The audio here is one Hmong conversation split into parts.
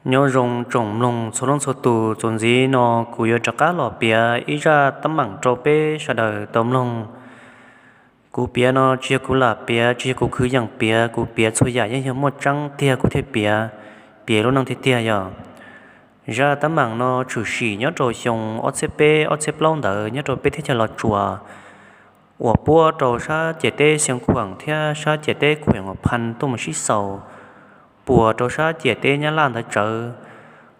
Nyob zoo tsoom mloog txhua leej txhua tus, txuas ntxiv no kuv yuav rov qab los piav ib zaj teeb meem rau peb sawv daws tau mloog. Kuv piav no tsis yog kuv lam piav, tsis yog kuv khwv yeem piav, kuv piav txhua yam yeej yog muaj tseeb tiag kuv thiaj piav, piav lub neej tiag tiag yog. Zaj teeb meem no tshwm sim nyob rau xyoo ob txhiab peb ob txhiab plaub ntawd nyob rau peb teb chaws Los Tsuas uas puab rau sab ciam teb Xeev Khuam thiab sab ciam teb Khuam Phaj tuaj mus sib xaus, puas rau sab ciam teb Nyab Laj ntawd tsawv.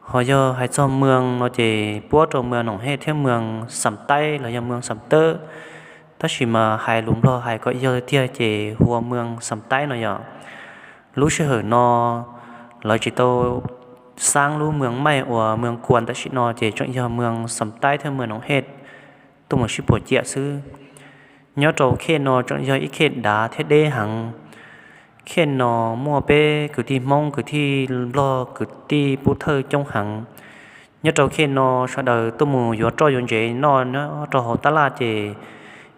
Ho yog hais txog moos no ces puab rau moos Noom Hej thiab moos Xam Taib los yog moos Xam Tawb, tab sis mas hais lus Nplog hais kom yog tiag ces hu ua moos Xam Taib no yog. Lub sij hawm no lawv tsis tau xaab lub moos maij uas moos Kuas tam sim no ces tseem yog moos Xam Taib thiab moos Noom Hej tuaj mus sib puas ciam xwb. Nyob rau khej no tseem yog ib khej dav thiab deb heev. Khej no muaj peb kwv tij Hmoob, kwv tij Nplog, kwv tij Pub Thawj coob heev. Nyob rau khej no sawv daws tuaj mus yuav roj yuav ntsev noj nyob rau hauv tab laj ces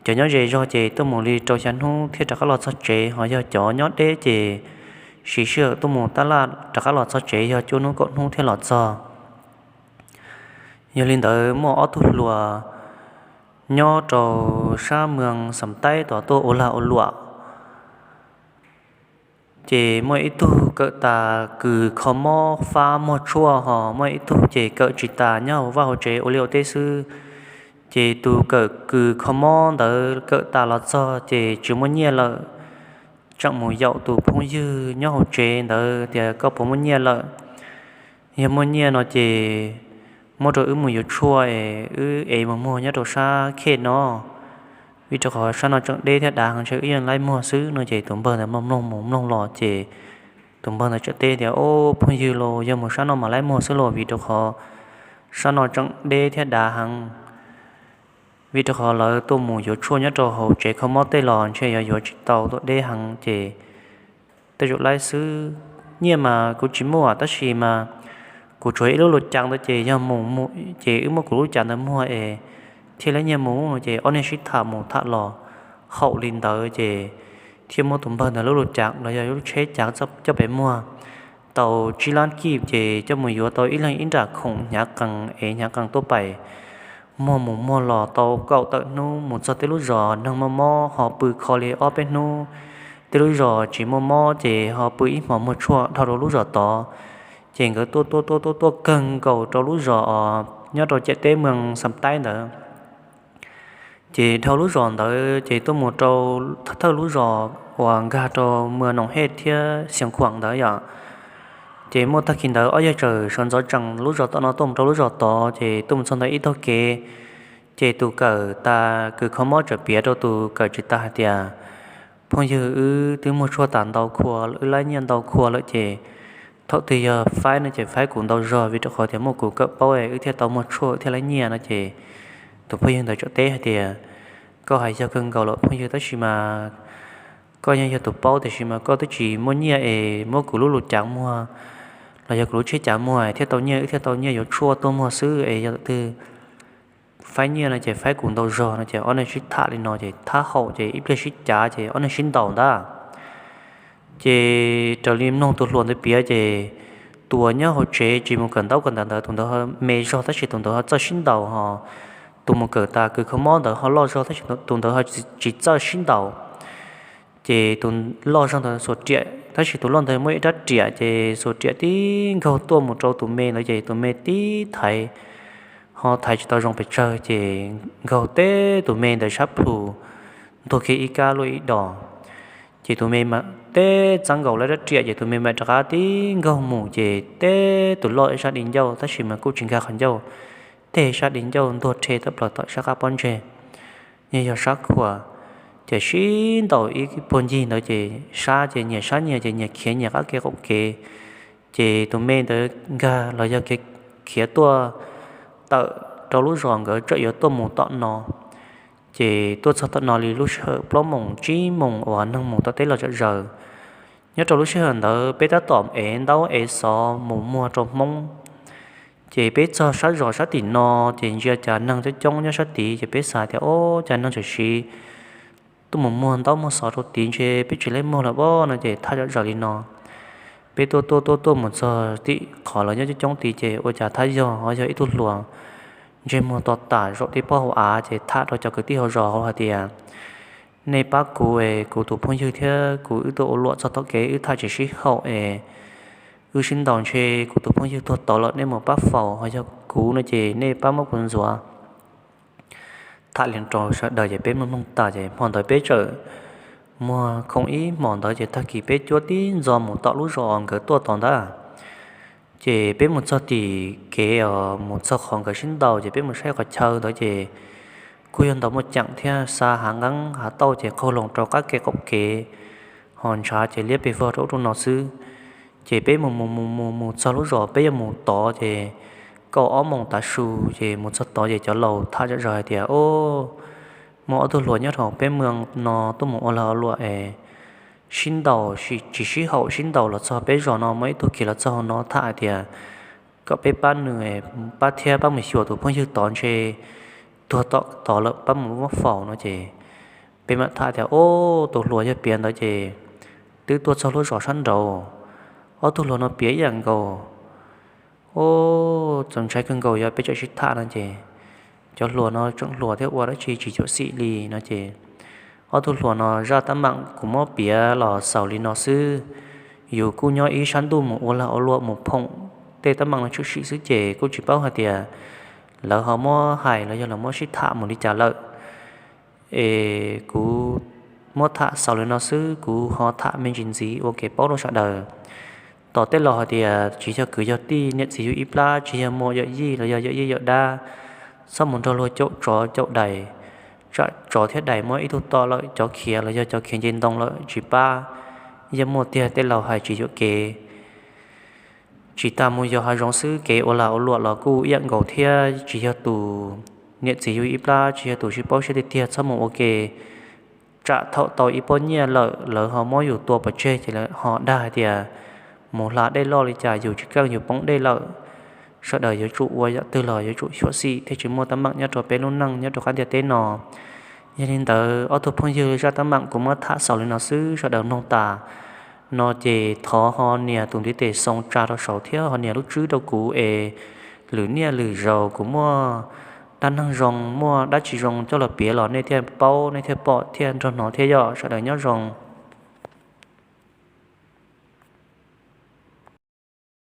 cov nyob ze zog ces tuaj mus li rau xya hnub thiaj rov qab los txog tsev, ho yog cov nyob deb ces siv sij hawm tuaj mus tab laj rov qab los txog tsev yog cuaj hnub kaum hnub thiaj los txog. Yog li ntawd muaj ob tug hluas nyob rau sab moos Xam Taib tod tuaj ua lag ua luam. Ces muaj ib tug kawm tas kws kho mob fab muag tshuaj, ho muaj ib tug ces kawm tsis tas nyob hauv vaj hauv tsev ua liaj ua teb xwb. Ces tus kawm kws kho mob ntawd kawm tas los txog ces tsis muaj nyiaj lawm, tseem mus yaum tus phooj ywg nyob hauv tsev ntawd tias koj puas muaj nyiaj lawm, yog muaj nyiaj no ces muab rau wb mus yuav tshuaj es wb ev mus muag nyob rau sab khej no, vim rau qhov sab no tseem deb thiab dav heev, ntshe wb yeej laib muag xwb no. Ces tus npawg ntawd mloog mloog mus mloog los ces tus npawg ntawd txawm teb tias, Ob, phooj ywg los, yog mus sab no mas laib muag xwb los, vim rau qhov sab no tseem deb thiab dav heev. Vim rau qhov lawv tuaj mus yuav tshuaj nyob rau hauv tsev kho mob tej los ntshe yuav yuav tsis tau, tuaj deb heev ces tej zaum laib xwb. Nyiaj mas kuv tsis muaj tab sis mas kuv tshuav ib lub lus cav ntawd ces yog mus ces wb muab kuv lub cav ntawd muag es thiaj laib nyiaj mus no. Ces ob niag sib tham mus tham los haum li ntawd ces thiaj muab tus npawg ntawd lub lus cav los yog lub tsheb cav coj pem muag tau tsib lab kib ces coj mus yuav tau ib leeg ib nram khoom hnyav qees es hnyav qees tuaj pais. Muag mus muag los tau kaum tawm hnub mus txog tej lub zos neeg muaj mob ho pw kho li ob peb hnub, tej lub zos tsis muaj mob ces ho pw ib hmos muag tshuaj dhau rau lub zos tod. Ces nkawd tuaj tuaj tuaj tuaj tuaj kawg nkaus rau lub zos os nyob rau ciam teb moos Xam Taib ntawd. Ces dhau lub zos ntawd ces tuaj mus rau thawj lub zos uas nkag rau moos Noom Hej thiab Xeev Khuam ntawd yom. Ces muaj tag kis ntawd ob yawg txawm sawv ntxov tsees lub zos tom no tuaj mus rau lub zos tod ces tuaj mus txog ntawm ib tog kev, ces tus kawm tas kws kho mob txawm piav rau tus kawm tsis tas hais tias, Phooj ywg, wb twb muag tshuaj tas ntau khua, wb laib nyiaj ntau khua lawm ces thaum twg yog faib no ces faib kuv ntau zog, vim rau qhov tias muaj kuv kawm paub wb thiaj tau muag tshuaj thiaj laib nyiaj no. Ces tus phooj ywg ntawd txawm teb hais tias, Koj hais yog kawg nkaus lawm phooj ywg, tab sis mas koj yeej yog tus paub, tiam sis mas koj twb tsis muaj nyiaj es muab kuv lub lus cav muag los yog kuv lub tsheb cav muag thiaj tau nyiaj, wb thiaj tau nyiaj yuav tshuaj tuaj muag xwb es yog twg faib nyiaj no ces faib kuv ntau zog no. Ces ob neeg sib tham li no ces thab haum ces ib pliag sib cav ces ob neeg sib ntaus ntag. Ces raws li mloog tus hluas ntawd piav ces tus uas nyob hauv tsev tsis mus kawm ntaub kawm ntawv ntawd, tus ntawd me zog tab sis tus ntawd ho txawj sib ntaus, ho tus mus kawm tas kws kho mob ntawd ho loj zog tab sis tus ntawd ho tsis txawj sib ntaus. Ces tus loj zog ntawd xuas riam, tab sis tus loj ntawd muaj ib rab riam ces xuas riam tib nkaug tuaj mus rau tus me ntawd ces tus me tib thaiv ho thaiv tsis tau zoo pes tsawg ces nkaug teb tus me ntawd sab plhu, ntuag kiag ib kab luaj ib dos. Ces tus me mam teb txeeb nkaus lawv rab riam ces tus me mam rov qab tib nkaug mus ces teb tus loj ib sab di ncauj tab sis mas kuj tsis nkag qhov ncauj, teb sab di ncauj ntuag rhe tawm plaws tom sab qab pob ntseg, yog yog sab khua. Ces sib ntaus ib puag ncig ntawd ces sab ces nyias sab nyias ces nyias khiav nyias qab kev qaum kev. Ces tus me ntawd nkag los yog khiav tuaj tawm rau lub zos nkawd txawm yuav tuaj mus tom no. Ces tuaj txog tom no li lub sij hawm plaub moos tsib moos uas neeg mus tom teb los zom zaws. Nyob rau lub sij hawm ntawd peb tab tom ev ntaub ev xov mus muag rau Hmoob. Ces peb txog sab zos sab tim no, ces ntsia cas neeg coob coob nyob sab tid ces peb xav tias, Ob, cas neeg tseem siv tuaj mus muag ntaub muag xov rau tid, ntshe peb tsis laib muag lawm pob no. Ces thab zom zaws li no, Peb tuaj tuaj tuaj tuaj mus txog tim qhov lawv nyob coob coob tid ces ua cas thab yog ho yog ib tug hluas ntsej muag to tas zaum tib pob hauv av ces tham rau cov kwv tij hauv zos hais tias, nej pab kuv es kuv tus phooj ywg thiab kuv wb tuaj ua luam txog tom kev wb tham tsis sib haum es wb sib ntaus ntshe kuv tus phooj ywg tuag tod lawm, nej mus pab faus, ho yog kuv no ces nej pab muab kuv ntxuav. Tham li rau sawv daws ces peb mloog mloog tas ces hmo ntawd peb txawm muag khoom ib hmos ntawd ces tag kis peb cuab tib ntxo mus tom lub zos nkawd tuaj tod ntawd. Ces peb mus txog tim kev os, mus txog qhov nkawd sib ntaus ces peb mus saib qhov chaw ntawd ces kuj yog ntaus muaj ceem thiab, xa hav nqeeb hav tauj ces qaug loos rau qab kev qaum kev, ho ntshav ces liab pes vog rau ub rau no xwb. Ces peb mus mus mus mus mus txog lub zos peb yuav mus tod ces kaum ob moos tav su ces mus txog tod ces cov laus tham zom zaws hais tias, o, muaj ob tug hluas nyob rau peb moos no tuaj mus ua lag ua luam es sib ntaus tsis sib haum, sib ntaus los txog peb zos no, muaj ib tug khiav los txog no tham hais tias kom peb pab nws, pab thiab pab mus xyuas tus phooj ywg tod ntshe tuag tom tod lawm, pab mus muab faus no ces peb mam tham tias, o, tus hluas yog piav ntawd ces twb tuaj txog lub zos sab nraud, ob tug hluas no piav ib yam nkaus. O, txaus ntshai kawg nkaus, yog peb tseem sib tham no ces cov hluas no tseem hluas thiab ua dab tsi tsis cuam xim li no ces ob tug hluas no zaj tab meeg kuv muab piav los xaus li no xwb. Yus kuj nyob ib sab ntuj mus ua lag ua luam mus phoom tej tab meeg no tshwm sim xwb ces kuj tsis paub hais tias lawv ho muab hais los yog lawv muab sib tham mus li cas lawm. Es kuv muab tham xaus li no xwb, kuv ho tham me ntsis ntxiv ua kev paub rau sawv daws. Tos tej laus hais tias tsis yog kwv yog tij, niam txiv yug ib plab, tsis yog muam yawm yij los yog yawm yij yawm dab, txhob mus nrog luag caum tsov caum dais. Tsam tsov thiab dais muab ib tug tom lawm, cov khiav los yog cov khiav nce ntoo lawm tsis pab, yeej muaj tiag tej laus hais tsis yuam kev. Tsis tas mus yos hav zoov xwb, kev ua lag ua luam los kuj ib yam nkaus thiab, tsis yog tus niam txiv yug ib plab, tsis yog tus sib paub siab tiag tiag txhob mus ua ke. Tsam thaum tau ib pob nyiaj lawm lawv ho muab yus tua pov tseg ces lawv ho dag hais tias mus hla dej loj li cas yus tsis keej yus poob dej lawm. Sawv daws yuav tsum ua yam twg los yuav tsum xyuam xim thiaj tsis muaj tab meeg nyob rau peb lub neej nyob rau qab ntiaj teb no. Yog li ntawd ob tug phooj ywg zaj tab meeg kuv muab tham xaus li no xwb, sawv daws mloog tas no ces thov ho nias tus ntiv tes xoo tsa rau saud thiab ho nias lub tswb rau kuv es lwm niaj lwm zaus kuv muaj dab neeg zoo, muaj dab tsi zoo coj los piav los nej thiaj paub, nej thiaj pom thiaj nrog hnov thiab yom. Sawv daws nyob zoo.